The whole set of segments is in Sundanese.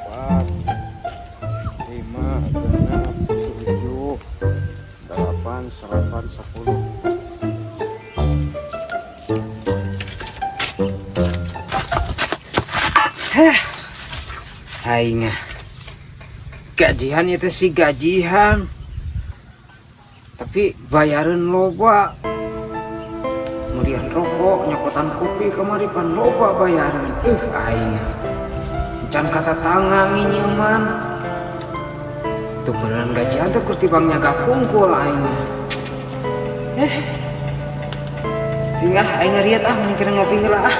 Empat, lima, genap, tujuh, delapan, serapan, 10. Heh, aing ah. Gajian itu sih gajian. Tapi bayaran loba. Kemudian rokok, nyokotan kopi kamari pan loba bayaran. Aing ah. Can katatangga nginjeman. Tuh beneran gajian tuh keur tibang nyaga pungkul aing ah. Eh. Tinggal aing ngeriat ah, mending kena ngopi heula ah.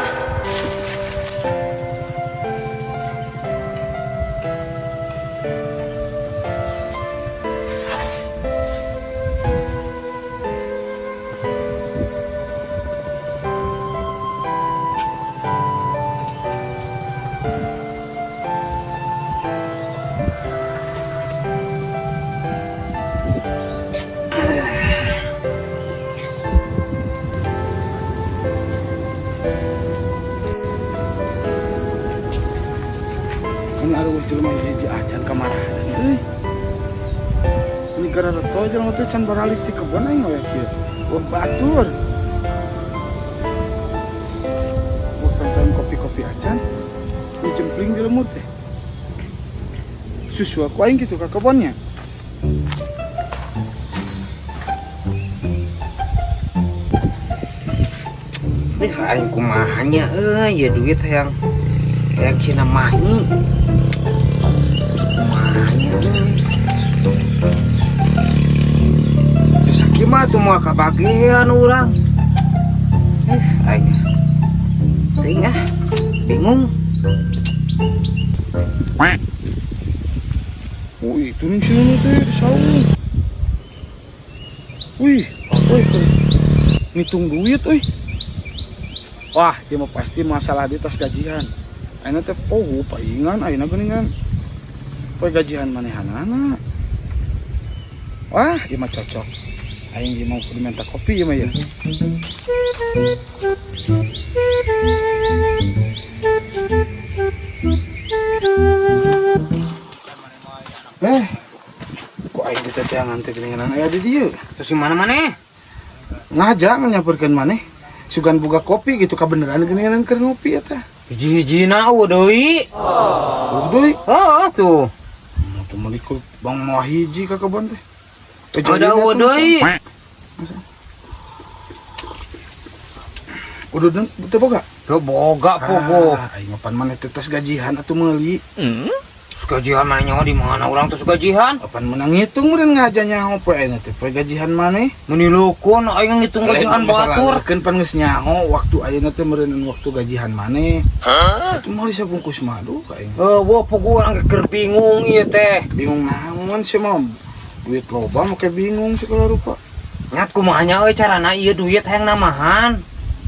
Kan ada jelema hiji acan kamarahan euy. Ini gara reto jelema teh can baralik ti kebon aing we kieu. Wah, batur. Wah, pengen kopi-kopi acan. Ini jempling di lemur teh. Susu aku aing gitu ke kebonnya. Eh, aing kumaha nya euy, ya duit hayang hayang cina mahi. Kumaha nya euy. Terus sakieu mah tuh moal kabagian urang. Eh, aing. Teuing ah, bingung. Oh, itu nih si Nunu teh di saung. Wih, wih, ngitung duit euy. Wah, dia mah pasti masalah di tas gajian. Ayeuna teh oh paingan ayeuna geuningan. Poe gajian manehanana. Wah, ieu mah cocok. Aing ieu mau kudu minta kopi ieu mah ya. Eh, kok aing diteteangan teh geuningan aya di dieu. Terus di mana maneh? Ngajak nyamperkeun maneh. Sugan boga kopi gitu kabeneran geuningan keur ngopi eta. Hiji-hijina eueuh deui. Oh, deui. Heeh tuh. Tuh meuli ku Bang moal hiji ka kebon teh. Eh, Ada eueuh deui. Udah den teu boga? Teu boga pogo. Ah, aing mah pan maneh teh tos gajian atuh meuli. Terus gajian maneh nyaho di mana urang terus gajian? Apan menang ngitung meureun ngaja nyaho poe ayeuna teh poe gajian maneh. Meuni lukun aing ngitung gajian batur. Keun pan geus nyaho waktu ayeuna teh meureun waktu gajian maneh. Atuh meuli sabungkus madu ka aing. Eueuh pogo urang ge keur bingung ieu teh. Bingung naon sih mah? Duit loba make bingung sih kalau rupa. Nyat kumaha nya euy carana ieu duit hayang namahan.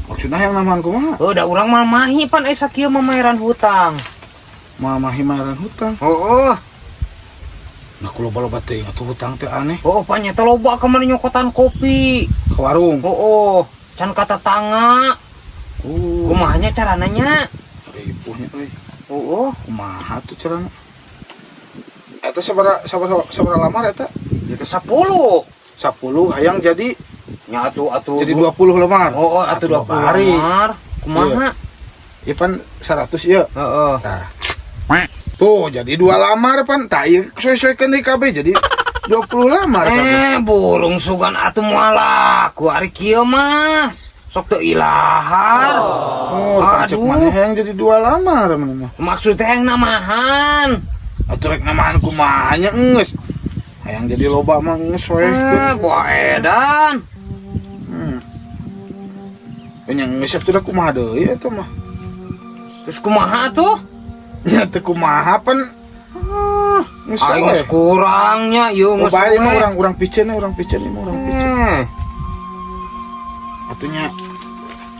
Maksudna hayang namahan kumaha? Heuh da urang mah mahi pan euy sakieu mah mayaran hutang. Mah mahi mayaran hutang. Heeh. Nah, ku loba-loba teuing atuh hutang teh aneh. Oh, pan nya teh loba kamari nyokotan kopi. Ke warung. Heeh, can ka tetangga. Oh. Kumaha nya carana nya? Ripuhnya euy. Heeh. Kumaha tuh carana? Eta sabaraha sabaraha sabaraha lamar eta? Itu 10. 10 hayang jadi Nya atuh atuh jadi 20 lemar. Oh, atuh Atuh 20 hari. Lemar. Kumaha? Iya pan 100 ieu. Heeh. Tah. Tuh jadi 2 lamar pan. Tah ieu sesuai-sesuaikeun deui kabeh jadi 20 lamar kabeh. Eh, burung sugan atuh moal laku ari kieu Mas. Sok teu ilahar. Oh, pan cek Aduh. maneh hayang jadi 2 lamar maneh mah. Maksudnya hayang namahan. Atuh rek namahan kumaha nya geus. Hayang jadi loba mah geus we. Eh, buah edan. Nya geus atuh da kumaha deui eta mah. Terus kumaha tuh? Nya teu kumaha pan. Geus Aing we. Geus kurangnya ieu Oh, geus bae mah we. Urang-urang piceun, urang piceun mah urang piceun. Atunya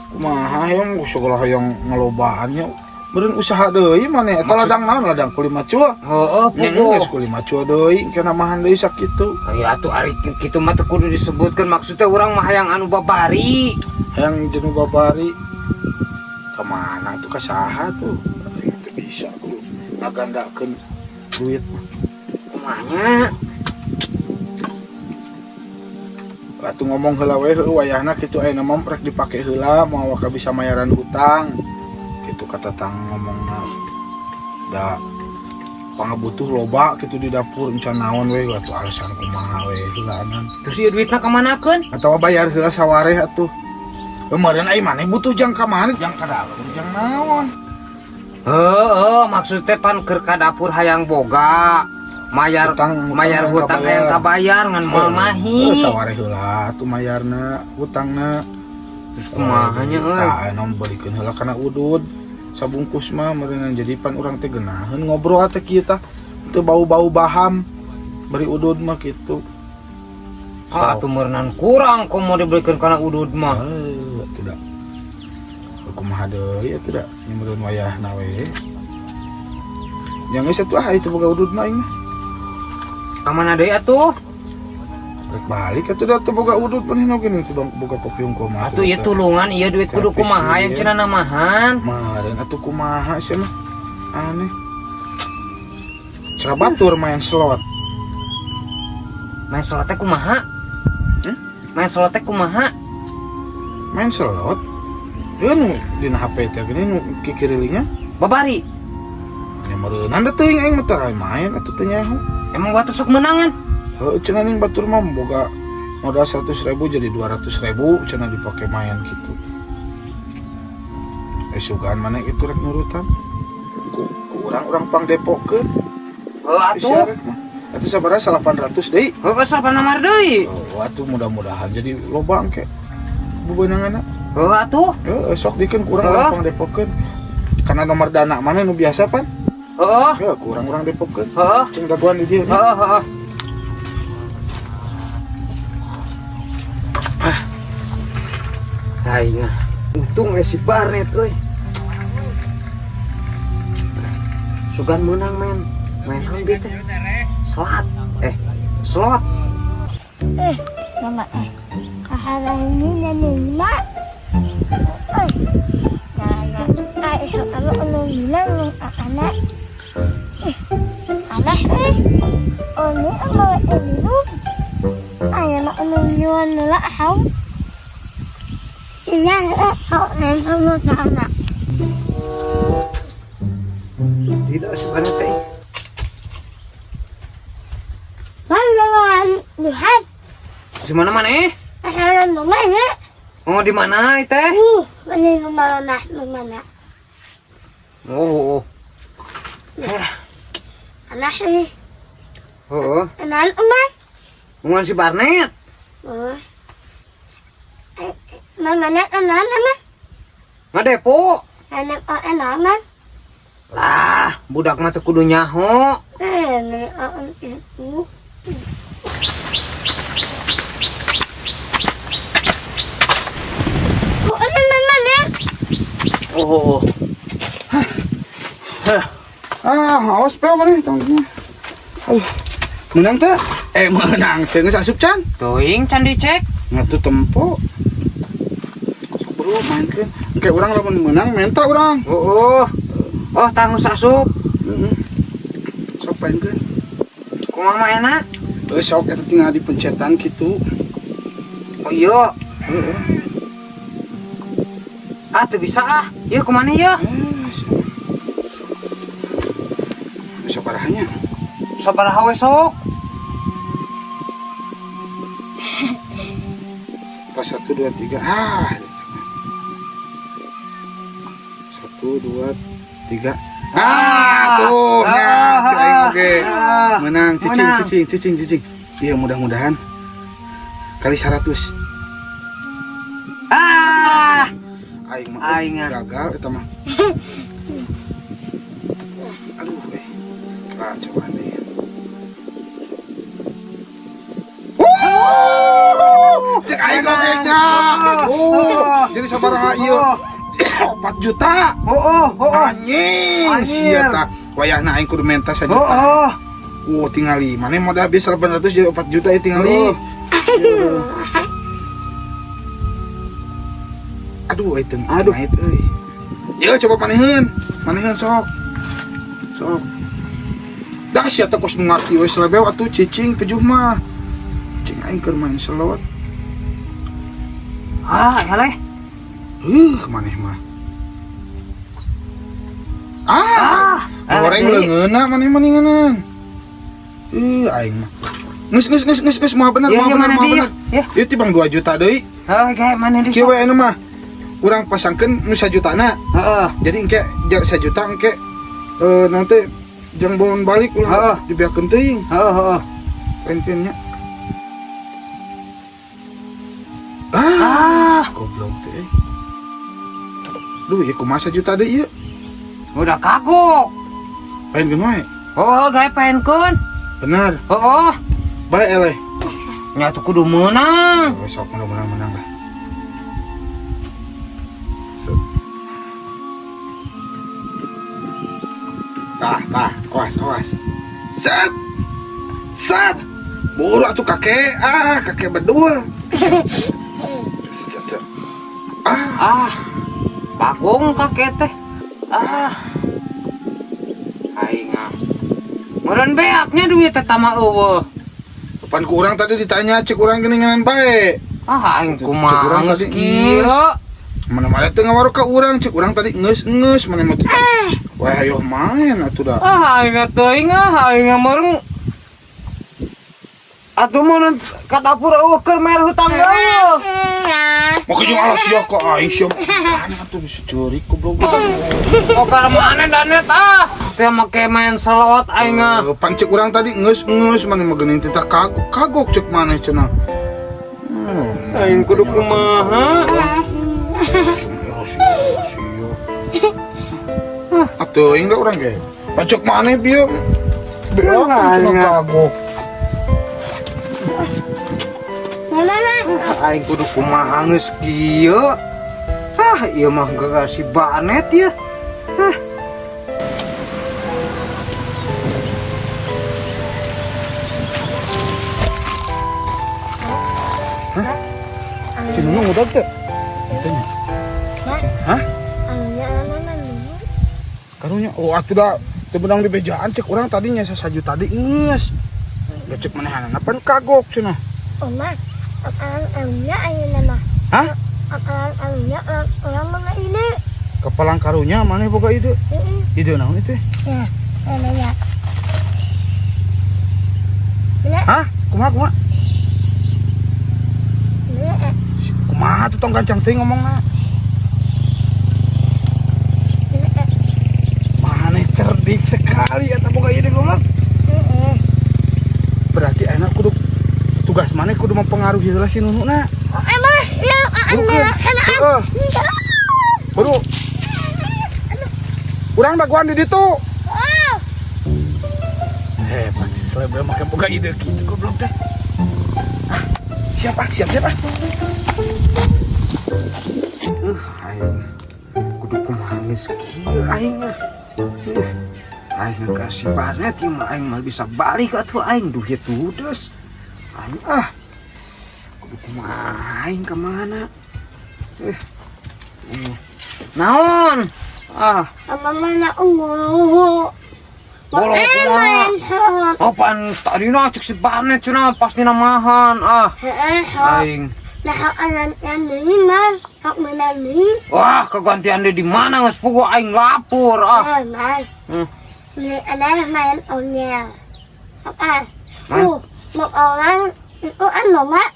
kumaha hayang segala hayang ngalobaan nya. Beureun usaha deui maneh eta ladang naon, ladang kuli macul. Heeh, Nya puguh. geus kuli macul deui, kena mahan deui sakitu. Ya atuh ari kitu mah teu kudu disebutkeun, maksudnya urang mah hayang anu babari. Hayang jenuh babari kemana tuh, ka saha tuh? Aing teu bisa kudu ngagandakeun duit mah. Kumanya? Atuh ngomong heula we heueuh wayahna kitu, ayeuna mah rek dipake heula moal waka bisa mayaran hutang. Kitu kata tang ngomongna. Da pangabutuh loba kitu di dapur encan naon we atuh, alasan kumaha we heulaanan. Terus ieu duitna kamanakeun? Atawa bayar heula sawareh atuh. Kemarin ai maneh butuh jang ka mana? Jang ka dapur, jang naon? Heeh, maksudnya pan keur ka dapur hayang boga. Mayar Hutang, mayar hutang hutang hayang kabayar ngan moal mahi. Heuh, sawareh heula atuh mayarna hutangna. Kumaha nya euy? Tah, anu belikeun heula kana udud. Sabungkus mah meureun jadi pan urang teh geunaheun ngobrol teh kieu tah. Teu bau-bau baham. Beri udud mah kitu. Ah, atuh meureunan kurang komo dibelikeun kana udud mah. Heuh, atuh da. Kumaha deui atuh da, nya meureun wayahna we. Yang geus atuh ah itu boga udud mah aing mah. Ka mana deui atuh? Rek balik atuh da teu boga udud manehna oge teu boga kopi unggul mah. Atuh ieu tulungan ieu duit kudu Tapi kumaha yang sih, cenah namahan. Meureun atuh kumaha sih mah. Aneh. Cara batur main slot. Main slot teh kumaha? Hmm? Main slot teh kumaha? Main slot? Ieu nu dina HP teh gini nu kikirilingan. Babari. Ya meureunnan da teuing aing mah tara main atuh teu nyaho. Emang batur sok menangan? Heuh, cenah ning batur mah boga modal 100.000 jadi 200.000 cenah dipake main gitu. Eh, sugan mana itu rek nurutan. Ku urang-urang pangdepokeun. Heuh atuh. Atuh sabaraha, 800 deui. Heuh, salapan nomor deui. Oh, atuh mudah-mudahan jadi loba engke. Bebenanganna. Heuh atuh. Heeh, sok dikeun ku urang Heuh. urang pangdepokeun. Karena nomor dana mana nu biasa pan? Heeh. Heuh, ku urang-urang depokeun. Heeh. Cing dagoan di dieu. Heeh, heeh. Ah. Aing ah. Untung si Barnet euy. Sugan menang main. Main ambil teh. Slot. Eh, slot. Eh, mama eh. Kaharangin na nila. Ay, na, ay, ano, ano, bilang ng anak. Eh, alah eh. Ano, ang mga ilog. Ay, ano, ano, yun, nila, ahaw. Iyan, eh, ahaw, ano, ano, Tidak si Barnet teh. Lihat. Di mana mana eh? Asalan mana? Oh, di mana teh? Mana mana mana. Oh, oh. Alah ini. Oh, oh. Anak umay. Bungan si Barnet. Oh. Mama nak anak mama. Ngadepo. Anak oh anak mama. Lah, budak mah teu kudu nyaho. Eh, mana itu. Oh, ano naman eh? Oh, oh, oh. Hah. Ah, awas peo maneh tong. Aduh. Menang teh? Eh, menang teh geus asup can. Teuing can dicek. Ngatuh tempo. Sok bro mainkeun. Engke urang lamun menang menta urang. Oh, oh. Oh, tah geus asup. Heeh. Sok mainkeun. Kumaha maenna? Heuh, sok eta tinggal dipencetan kitu. Oh iya. Heeh. Ah, teu bisa ah. Ieu kumaha ieu? Eh, bisa parahnya. Sabaraha we sok? Pas 1 2 3. Ah. 1 2 3. Ah, tuh, nya, cing aing oge. Menang, cicing, Menang. Cicing, cicing, cicing. Iya, mudah-mudahan kali 100. Ah. Aing mah Aing ah. gagal eta mah. Aduh, kera cobaan deh. Sabaraha ieu? 4 juta. Oh. Anjing, Anjir. sia tah. Wayahna aing kudu menta sajuta. Oh. Tingali. Mana modal habis 800 jadi 4 juta ya tingali. Oh. Aduh, itu. Aduh. Itu euy. Ya coba maneheun. Maneheun sok. Sok. Dah sia teh kos nu ngarti we selebew atuh cicing pejuh mah. Cing aing keur main slot. Ah, eleh. Maneh mah. Ah, Ah, goreng eleh deui. leungeunna maneh mah ninganan. Aing mah. Geus geus geus geus geus moal bener, Ya, moal ya, bener, mana moal dia? bener. Ya. Ieu tibang 2 juta deui. Heuh, kayak mana di Kieu we anu mah. Urang pasangkeun nu sajutana. Heeh. Jadi engke sajuta engke nanti jang bon balik ulah dibeakeun teuing. Heeh. Pengennya. Ah, goblok teh. Duh, ieu kumaha sajuta deui ieu? Udah kagok. Paenkeun wae. Oh, gawe paenkeun. Benar. Oh. Bae eleh. Nya tuh kudu menang. Oh, sok mudah-mudahan menang lah. Set. Tah, tah, awas, awas. Set. Set. Buru atuh kakek, ah, kakek berdua. Set, set, set. Ah, Ah. Bagong kakek teh. Ah. Aing ah. Meureun beaknya duit teh tama eueuh. Pan ku urang tadi ditanya cek urang geuningan bae. Ah, aing Cek kumaha urang geus tadi kieu. Mana-mana teu ngawaru ka urang, cek urang tadi geus-geus mana mah teu. Wah, ayo main atuh da. Ah, aing teuing ah, aing meureun. Atuh mun ka dapur eueuh keur bayar hutang eueuh. Mau ke jeung alas sia ka aing sia. Mana atuh bisa ceurik goblok. Oh, ka mana danet ah. Teh make main slot aing ah. Pan cek urang tadi geus-geus mana mah geuning teh kagok kagok cek maneh cenah. Aing kudu kumaha? Oh, sia, sia. Atuh aing da urang ge. Pan cek maneh bieu. Beak cenah kagok. Mama, Aing kudu kumaha geus kieu. Ah, ieu mah geus si Banet ya. Hah. Si Nunung udah teu? Teu nya. Hah? Anunya mana nih? Karunya oh atuh da teu beunang di bejaan cek urang tadinya sajuta tadi geus. Da cek manehanana pan kagok cenah. Oma, anunya ayo nama. Hah? Anunya orang mana ini? Kepalang karunya maneh boga ide? Ide naon itu? Ya, namanya. Bila, Hah? Kumaha kumaha? bila, Kumaha tuh tong gancang teuing ngomongna? bila, Maneh cerdik sekali eta boga ide goblok. Berarti ayeuna kudu tugas maneh kudu mempengaruhi heula si Nununa. Oh, emang siap, Bukan. Heeh. Buru. Urang dagoan di ditu. Oh, Hebat si selebgram make boga ide kitu goblok teh. Ah, siap ah, siap siap ah. Aing kudu kumaha geus kieu aing ah. Aing ka si Banet ieu mah aing mah bisa balik atuh aing duit ludes. Aing ah. Kudu kumaha aing ka mana? Naon? Ah, apa mana ungu? Bolong kumaha? Oh, pan tadi na cek si Banet cenah pasti namahan ah. Aing. Nah, anak yang ini mah, hak mana nih? Wah, kegantian dia di mana geus puguh aing lapor ah. Ah, man. Ini adalah main onyel. Apa? Main? Mau orang itu anu mak.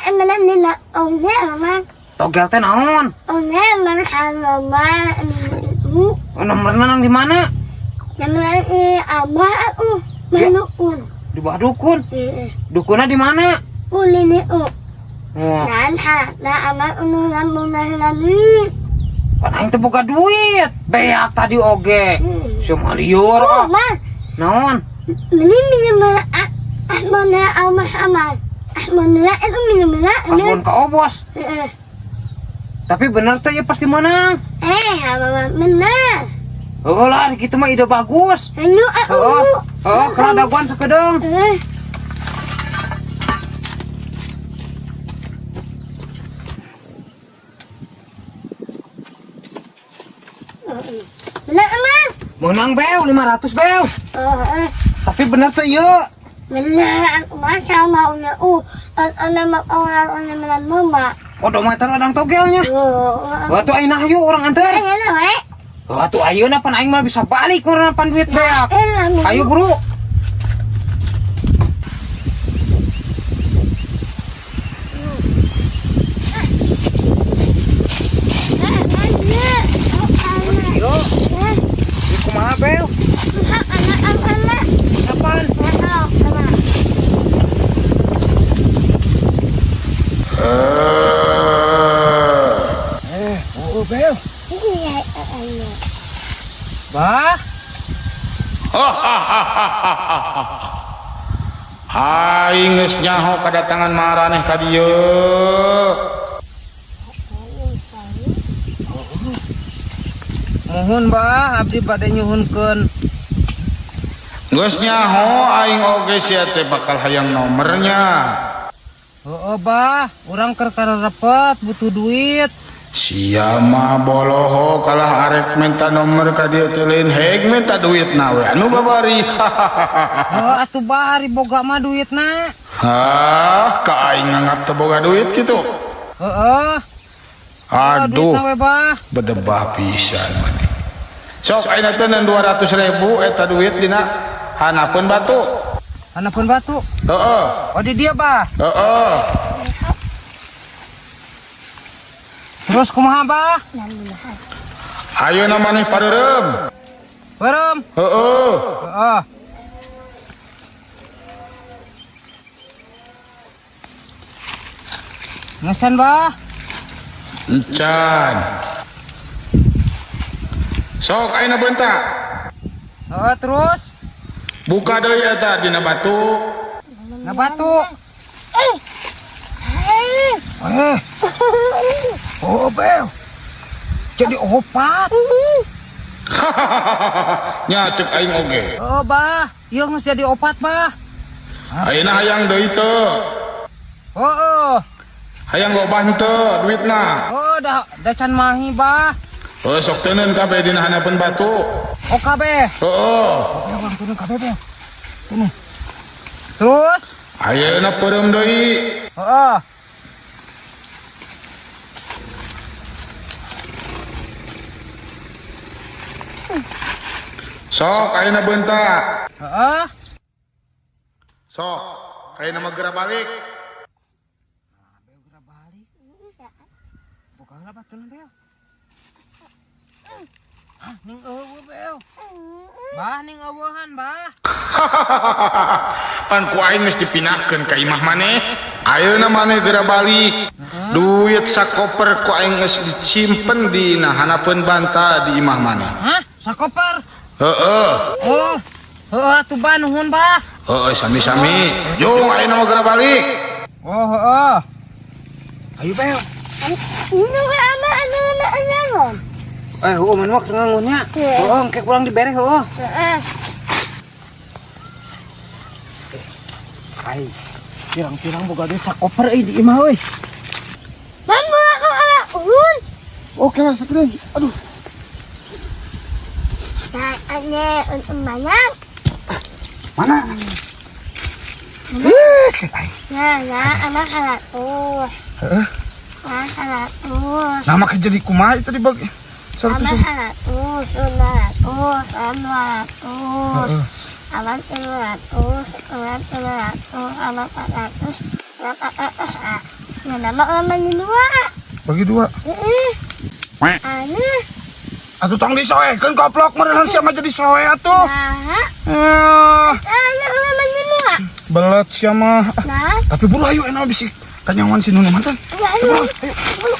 Mana ni nak onyel mak. Togel teh naon? Onyel mana anu mak itu. Oh, nomorna nang di mana? Namanya ini abah aku manukun. Di bawah dukun. Dukunnya di mana? Ulini u. Wah, Dan ha, nah amat unu lambung nah lalu. kan aing teu boga duit. Beak tadi oge. Sia lieur Oh, ah. mak. Naon? Ini minum ah mana amah amal. Ah mana itu minum mana? Kasbon ka obos. Tapi bener tuh ya pasti menang. Eh, ama menang. Oh lah, gitu mah ide bagus. Ayo, aku. Oh, kalau daguan sakedeung. Eh, menang, emang. Menang beo, 500 beo. Oh, eh. Tapi bener tuh iya. Menang, masa mau ya, anak orang orang menang mama. Oh, dompet ladang togelnya. Oh, Wah, tuh ayeuna hayu urang anter. eh, eh, Wah, tuh ayeuna pan aing mah bisa balik urang pan duit beak. eh, Ayo, Bro. Yo, ieu kumaha beo? Kapan? Eh, oh, beo. Bah, Aing geus nyaho kedatangan maraneh ka dieu. Mohon bah, abdi bade nyuhunkeun. Geus nyaho aing oge sia teh bakal hayang nomornya. Heeh, bah, urang keur karepet butuh duit. Sia mah boloho kalah arek minta nomor ka dieu teh lain heg minta duit na we anu babari. Heeh, atuh bah, ari boga mah duitna. Hah, ka aing nganggap teu boga duit kitu. Heeh. Aduh, Duitna we bah. bedebah pisan maneh. Sok ayeuna teh 200 ribu eta duit dina hanapeun batu. Handapeun batu. Heeh, Oh, di dia bah. heeh. Terus kumaha bah? Ayeuna maneh pareureum. Peureum. Heeh. Heeh. Ngesan bah. Encan. Sok ayeuna bentak. Heeh, terus Buka deui eta dina batu. Na batu. Eh. Oh, beo. Jadi opat. Nya cek aing oge. Oh, bah. Ieu geus jadi opat, bah. Ayeuna hayang deui teu. Oh, oh. Hayang loba henteu duitna. Oh, dah can mahi, bah. Oh, sok teuneun kabeh dina handapeun batu. Oh, kabeh. Heeh. Ya, bang, turun kabeh, Bang. Ini. Terus? Ayeuna peureum deui. Heeh. Sok ayeuna bentak. Heeh. Sok ayeuna mah geura balik. Beo geura balik. Buka heula batuna, Beo. Hah, ning eueuh, Beo. Bah, ning eueuhan, bah. Pan ku aing geus dipindahkeun ka imah maneh. Ayeuna maneh geura balik. Duit sakoper ku aing geus disimpen di handapeun bantal di imah maneh. Hah? Sakoper? Heeh. Oh. Heeh, atuh bah, nuhun, bah. Heeh, sami-sami. Jung ayeuna mah geura balik. Oh, heeh. Ayo, Beo. Eh, heueuh man mah keur ngangunnya. Heeh, engke kurang dibere heueuh. Ai, pirang-pirang boga duit sakoper euy di imah euy. Oke lah, sekalian. Aduh. Mana? Eh, cek aing. Heeh. Nama kerja di kumaha itu dibagi? 100. 100, 200, 300, Heeh. aman 300, 300, aman 400, 400, ah. Nah, nama aman dua. Bagi dua. Heeh. Anu, Atuh tong disoekeun koplok meureun sia mah jadi soe atuh. nah, Eh, anu aman dua. belet sia mah. Nah, Tapi buru ayo enak bisi kanyawan si Nunu mantan. ya, anu. Ayo.